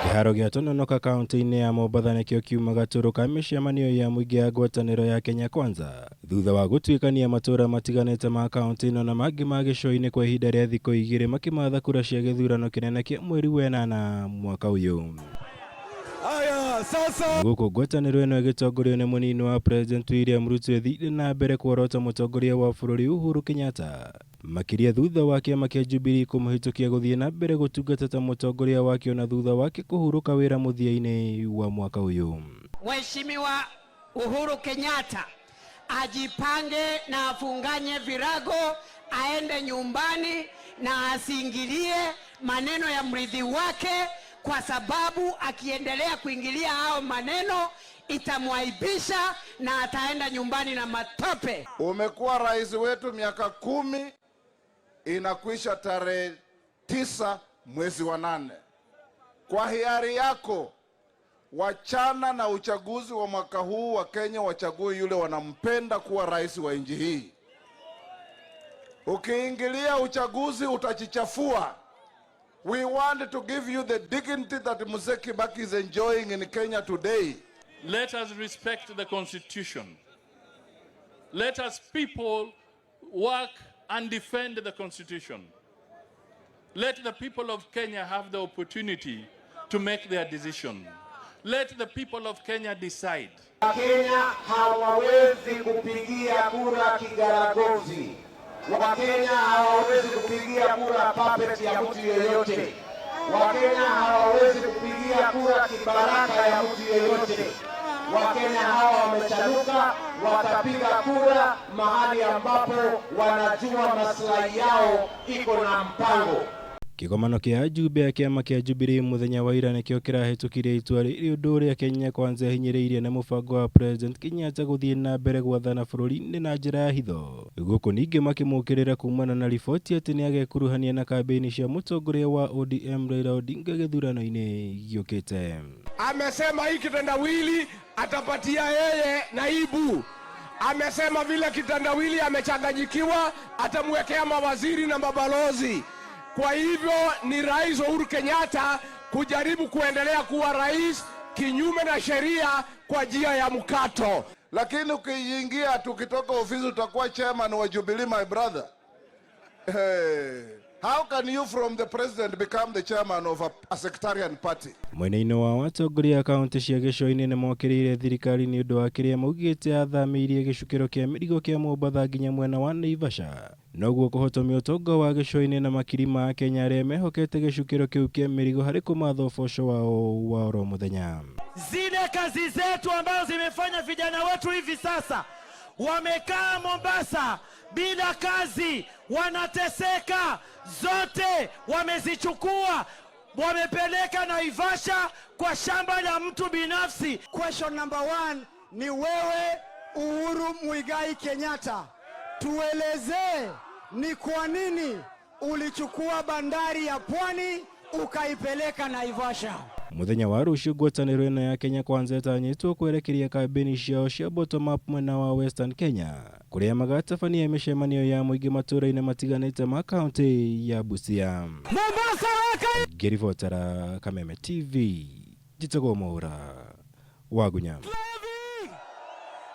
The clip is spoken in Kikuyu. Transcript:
Kĩharo gĩa Tononoka kaunti-inĩ ya Mombatha nĩkĩo kiuma gatũrũ ka mĩcemanio ya mũingĩ ya ngwatanĩro ya Kenya Kwanza thutha wa gũtuĩkania matũra matiganĩte ma kaunti ĩno na mangĩ ma gĩcũa-inĩ kwa ihinda rĩa thikũ igĩrĩ makĩmatha kura cia gĩthurano kĩnene kĩa mweri wenana mwaka ũyũ. Haya, sasa Gũkũ ngwatanĩro ĩno ĩgĩtongorio nĩ mũnini wa President William Ruto ĩthiire na mbere kuorota mũtongoria wa bũrũri Uhuru Kenyatta makĩria thutha wa kĩama kĩa Jubilee kũmũhĩtũkia gũthiĩ na mbere gũtungata ta mũtongoria wakĩo na thutha wake kũhurũka wĩra mũthia-inĩ wa mwaka ũyũ. Mheshimiwa Uhuru Kenyatta ajipange na afunganye virago aende nyumbani na asiingilie maneno ya mrithi wake, kwa sababu akiendelea kuingilia hao maneno itamwaibisha na ataenda nyumbani na matope. Umekuwa rais wetu miaka 10, inakwisha tarehe 9 mwezi wa 8. Kwa hiari yako, wachana na uchaguzi wa mwaka huu. Wa Kenya wachague yule wanampenda kuwa rais wa nchi hii. Ukiingilia uchaguzi utajichafua. We want to give you the dignity that Mzee Kibaki is enjoying in Kenya today. Let us respect the Constitution. Let us people work and defend the Constitution. Let the people of Kenya have the opportunity to make their decision. Let the people of Kenya decide. Wakenya hawawezi kupigia kura kigaragozi. Wakenya hawawezi kupigia kura puppet ya mtu yeyote. Wakenya hawawezi kupigia kura kibaraka ya mtu yeyote. Wakenya hawa wamechanuka, watapiga kura mahali ambapo wanajua maslahi yao iko na mpango. Kĩgomano kĩa ajumbe a kĩama kĩa Jubilee mũthenya wa ira nĩkĩo kĩrahĩtũkirie itua rĩrĩ, ũndũ ũrĩa Kenya Kwanza ĩhinyĩrĩirie na mũbango wa President Kenyatta gũthiĩ na mbere gwathana bũrũri-inĩ na njĩra ya hitho. Gũkũ ningĩ makĩmũkĩrĩra kumana na riboti atĩ nĩagekuruhania na kambĩini cia mũtongoria wa ODM Raila Odinga gĩthurano-inĩ gĩũkĩte. Amesema hii kitendawili atapatia yeye naibu. Amesema vile kitendawili amechanganyikiwa, atamwekea mawaziri na mabalozi. Kwa hivyo ni Rais Uhuru Kenyatta kujaribu kuendelea kuwa rais kinyume na sheria kwa njia ya mkato. Lakini ukiingia, tukitoka ofisi utakuwa chairman wa Jubilee, my brother. Hey, how can you from the president become the chairman of a sectarian party? Mwena-inĩ wa atongoria a kaunti cia gĩcũa-inĩ nĩ mokĩrĩire thirikari nĩ ũndũ wa kĩrĩa maugĩte athamĩirie gĩcukĩro kĩa mĩrigo kĩa Mombatha nginya mwena wa Naivasha, noguo kũhotomia ũtonga wa gĩcũa-inĩ na makiri ma Kenya arĩa mehokete gĩcukĩro kĩu kĩa mĩrigo harĩ kũmatha ũboco wao wa oro mũthenya. Zile kazi zetu ambazo zimefanya vijana wetu hivi sasa wamekaa Mombasa bila kazi, wanateseka, zote wamezichukua, wamepeleka Naivasha kwa shamba la mtu binafsi. Question number one ni wewe Uhuru Muigai Kenyatta, tuelezee ni kwa nini ulichukua bandari ya Pwani ukaipeleka Naivasha. Mũthenya wa rũciũ ngwatanĩro ĩno ya Kenya Kwanza ĩtanyĩtwo kwerekeria kambĩini ciao cia bottom up mwena wa Western Kenya, kũrĩa magatabania mĩcemanio ya mũingĩ matũũra-inĩ matiganĩte ma kaunti ya Busia. Mombasa waka. Ngĩribotera Kameme TV, njĩtagwo Mwaura Wagunya.